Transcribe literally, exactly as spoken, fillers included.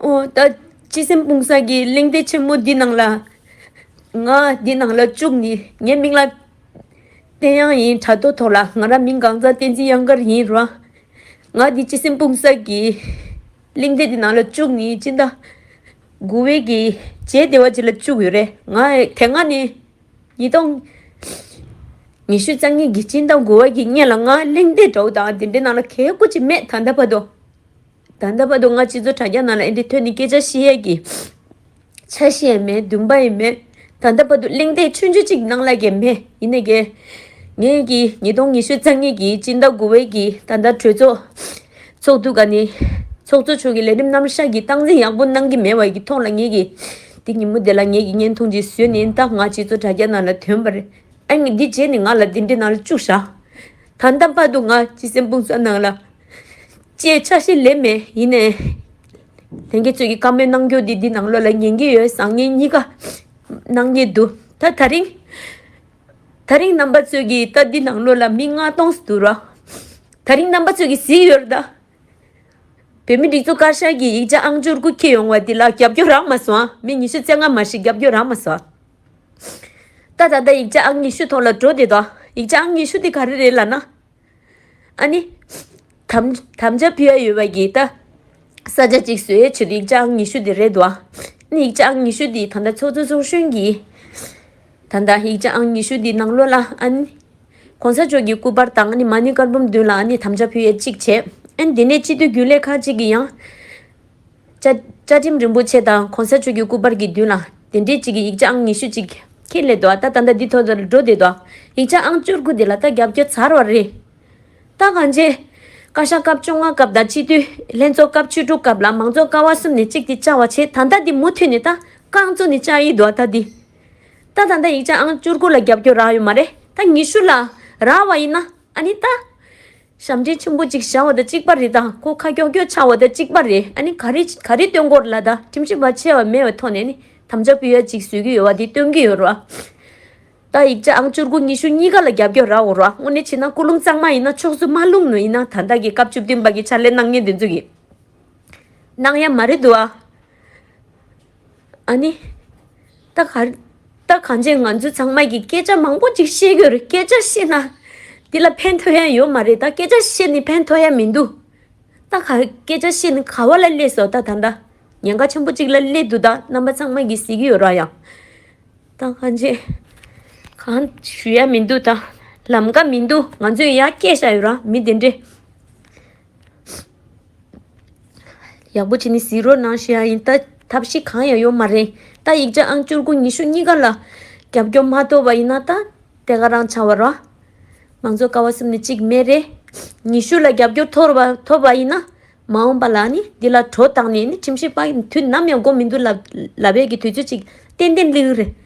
ཨོ་ད་སྤྱི་སེམས་སྤུངས་ས་གི་གླེང་སྟེགས་ཆེན་མོ་འདི་ནང་ལ། ང་འདི་ནང་ལ་བཅུག་ནི་ངའི་མིང་ལ་བསྟན་དབྱངས་ཡིན། དྲ་ཐོག་ཐོག་ལ་ང་རང་མིང་གང་ཟག་བསྟན་འཛིན་གཡང་དཀར་ཡིན་རོ། ང་འདི་སྤྱི་སེམས་སྤུངས་ས་གི་གླེང་སྟེགས་འདི་ནང་ལ་བཅུག་ནི་སྤྱི་ཟླ་དགུ་པའི་གི་བྱས་དེ་བ་ཅིག་ལ་བཅུག་ཡོད་རེད། ང་དེ་སྔ་ནི་ཉིས་སྟོང་ཉི་ཤུ་རྩ་གཉིས་ཀྱི་སྤྱི་ཟླ་དགུ་པ་གི་སྔོན་ལ་ང་གླེང་སྟེགས་འདྲ་བོ་དང་དེ་འདྲའི་ནང་ལ་གལ་ཀོ་ཅིག་མེད། ད་ལྟ་བར་དུ། ད་ལྟ་བར་དུ་ང་སྤྱི་ཚོགས་དྲ་རྒྱ་ནང་ལ་ཨེ་འདྲའི་ཐོན་ནི་སྐད་ཆ་བཤད་ཡས་ཀྱི་འཆར་གཞི་ཡང་མེད། འདུན་པ་ཡང་མེད། ད་ལྟ་བར་དུ་གླེང་སྟེགས་ཆུང་ཆུང་ཅིག་ནང་ལ་གས་མེད། ཡིན་ནའི་གས་ངས་ཀྱི་ཉིས་སྟོང་ཉི་ཤུ་རྩ་གཉིས་ཀྱི་སྤྱི་ཟླ་དགུ་པའི་གི་ད་ལྟ་གྲོས་ཚོགས་ཚོགས་དུས་ག་ནི་ཚོགས་གཙོ་མཆོག་གི་ལས་རིམ་རྣམ་གཞག་གི་སྟངས་འཛིན་ཡག་པོ་གནང་གི་མེད་པ་གི་ཐོག་ལ་ངས་ཀྱི་དེ་ཉིན་མོ་དེ་ལ་ངས་ཀྱི་བརྙན་ཐུང་ཅིག་བཟོས་ནས་ད་ང་སྤྱི་ཚོགས་དྲ་རྒྱ་ནང་ལ་ཐོན་པ་རེད། ཨ་ནི་འདི་བྱས་ནས་ང་ལ་འདི་འདྲའི་ནང་ལ་བཅུག་བཞག་ད་ལྟ་བར་དུ་ང་སྤྱི་སེམས་སྤུངས་ས་ནང་ལ་ཅེས་ཆ་ཤས་ལེན་མེད། ཡིན་ནའི་ལྷན་རྒྱས་ཚོས་ཀྱི་བཀའ་མོལ་གནང་རྒྱུ་འདི་འདི་ནང་ལོགས་ལ་ཉན་གྱི་ཡོད། བཟང་ངན་གཉིས་ཀ་གནང་གི་འདུག་ད་ད་རིང་ད་རིང་རྣམ་པ་ཚོས་ཀྱི་ད་འདི་ནང་ལོགས་ལ་མི་ལྔ་སྟོང་འདུག་ར། ད་རིང་རྣམ་པ་ཚོས་ཀྱི་གཟིགས་ཡོད་རེད་ད། བོད་མི་སྒྲིག་འཛུགས་བཀའ་ཤག་གི་ཡིག་ཆ་ཨང་བཅུ་དགུ་འཁྱེར་ཡོང་བ་འདི་ལ་རྒྱབ་སྐྱོར་རག་མ་སོང་ཨ། མི་ཉི་ཤུ་རྩ་ལྔ་མ་ཞིག་རྒྱབ་སྐྱོར་རག་མ་སོང་ཨ། ད་ད་ལྟ་ཡིག་ཆ་ཨང་ཉི་ཤུ་ཐོག་ལ་འགྲོ་བསྡད་དོ། ཡིག་ཆ་ཨང་ཉི་ཤུ་དེ་ག་རེ་རེད་ལབ་ན། ཨ་ནི། དམ་དམ་བཅའ་ཕུལ་ཡ་ཡོད་པ་གི་ད། ས་ཆ་གཅིག་བཟོ་ཡའི་ཆེད་དུ་ཡིག་ཆ་ཨང་ཉི་ཤུ་དེ་རེད་དོ། ཨ་ནི་ཡིག་ཆ་ཨང་ཉི་ཤུ་དེ་ད་ལྟ་ཚོགས་གཙོ་ཚོགས་གཞོན་གྱིས། ད་ལྟ་ཡིག་ཆ་ཨང་ཉི་ཤུ་དེ་ནང་ལོགས་ལ་ཨ་ནི། གོང་ས་མཆོག་གི་སྐུ་པར་དང་ཨ་ནི་མ་ཎི་དཀར་འབུམ་མདུན་ལ་ཨ་ནི་དམ་བཅའ་ཕུལ་ཡས་གཅིག་བྱས། ཨ་ནི་དེ་ནས་སྤྱི་འཐུས་རྒྱུན་ལས་ཁག་ཅིག་གིས་ཡང་། བཅའ་བཅའ་ཁྲིམས་རིན་པོ་ཆེ་དང་གོང་ས་མཆོག་གི་སྐུ་པར་གྱི་མདུན་ལ་དེ་འདྲའི་གཅིག་གི་ཡིག་ཆ་ཨང་ཉི་ཤུ་གཅིག་འཁྱེར་སླེབས་འདུག་ད་ད་ལྟ་འདི་ཐོག་ཏུ་འགྲོ་བསྡད་འདུག་ཡིག་ཆ་ཨང་བཅུ་དགུ་དེ་ལ་ད་རྒྱབ་སྐྱོར་ཚར་བ་རེད། ད་གང་བྱས། བཀའ་ཤག་སྐབས་བཅོ་ལྔ་སྐབས་དང་སྤྱི་འཐུས་ལྷན་ཚོགས་སྐབས་བཅུ་དྲུག་སྐབས་ལ་མང་གཙོ་ཀ་བ་གསུམ་ནས་གཅིག་དེ་བཅག་པ་བྱས། ད་ལྟ་འདི་མུ་མཐུད་ནས་ད་རྐང་བཙུགས་ནས་བཅག་ཡི་འདུག་ད་འདི། ད་ད་ལྟ་ཡིག་ཆ་ཨང་བཅུ་དགུ་ལ་རྒྱབ་སྐྱོར་རག་ཡོད་མ་རེད། ད་ཉི་ཤུ་ལ་རག་པ་ཡིན་ན་ཨ་ནི་ད། ཞབས་འདྲེན་ཆེན་པོ་ཅིག་བཞག་པ་དང་གཅིག་པ་རེད། ད་ཁོ་ཁ་མགྱོགས་མགྱོགས་ཆགས་པ་དང་གཅིག་པ་རེད། ཨ་ནི་ག་རེ་ག་རེ་སྟོན་དགོས་ལ་ད་ཁྲིམས་ཞིབ་པ་ཆེ་བ་མེད་པའི་ཐོག་ནས་ནི་དམ་བཅའ་ཕུལ་ཡ་ཅིག་བཟོས་ཀྱི་ཡོད་པ་དེ་སྟོན་གྱི་ཡོད་རེད་བ། ད་ཡིག་ཆ་ཨང་བཅུ་དགུ་ཉི་ཤུ་གཉིས་ཀ་ལ་རྒྱབ་སྐྱོར་རག་འོ་ར། དངོས་གནས་བྱས་ན་ཀུན་སློང་གཙང་མ་ཡིན་ན་ཕྱོགས་སུ་མ་ལྷུང་ནོ་ཡིན་ན་ད་ལྟ་གི་སྐབས་བཅུ་བདུན་པ་གི་ཕྱག་ལས་གནང་མཁན་དེ་ཚོ་གི་གནང་ཡ་མ་རེད་འདུག་ཨ། ཨ་ནི། ད་ག་ད་གང་བྱས་ང་ཚོ་ཚང་མ་གི་སྐད་ཆ་མང་པོ་ཅིག་བཤད་གི་ཡོད་རེད། སྐད་ཆ་བཤད་ན་འདི་ལ་ཕན་ཐོགས་ཡ་ཡོད་མ་རེད། ད་སྐད་ཆ་བཤད་ནི་ཕན་ཐོགས་ཡ་མི་འདུག་ད་ག་སྐད་ཆ་བཤད་ནི་ག་བ་ལ་སླེབས་སོང་། ད་ད་ད་ཉེན་ཁ་ཆེན་པོ་ཅིག་ལ་སླེབས་འདུག་ད་རྣམ་པ་ཚང་མ་གི་གཟིགས་གི་ཡོད་ར་ཡང་། ད་གང་བྱས་གང་ཞུ་ཡ་མི་འདུག་ད་ལམ་ཀ་མི་འདུག་ང་ཚོས་ཡ་སྐད་བཤད་ཡོད་ར་མི་དེ་འདྲས། ཡག་པོ་བྱས་ནས་གཟིགས་རོགས་གནང་ཞུ་ཡ་ཡིན། ད་ཐབས་ཤེས་གང་ཡང་ཡོད་མ་རེད། ད་ཡིག་ཆ་ཨང་བཅུ་དགུ་ཉི་ཤུ་གཉིས་ཀ་ལ་རྒྱབ་སྐྱོར་མ་ཐོབ་པ་ཡིན་ན་ད་དེ་ག་རང་ཆགས་པ་རེད། མང་གཙོ་ཀ་བ་གསུམ་ནས་གཅིག་མེད་རེད། ཉི་ཤུ་ལ་རྒྱབ་སྐྱོར་ཐོབ་པ་ཐོབ་པ་ཡིན་ན་མ་འོངས་པ་ལ་ནི་འདི་ལ་གྲོ་བཏང་ནས་ནི་ཁྲིམས་ཞིབ་པ་དུས་ནམ་ཡང་དགོས་མི་འདུག་ལབ་ལབ་ཡས་ཀྱི་དུས་ཚོད་ཅིག་ཏན་ཏན་སླེབས་ཀྱི་རེད།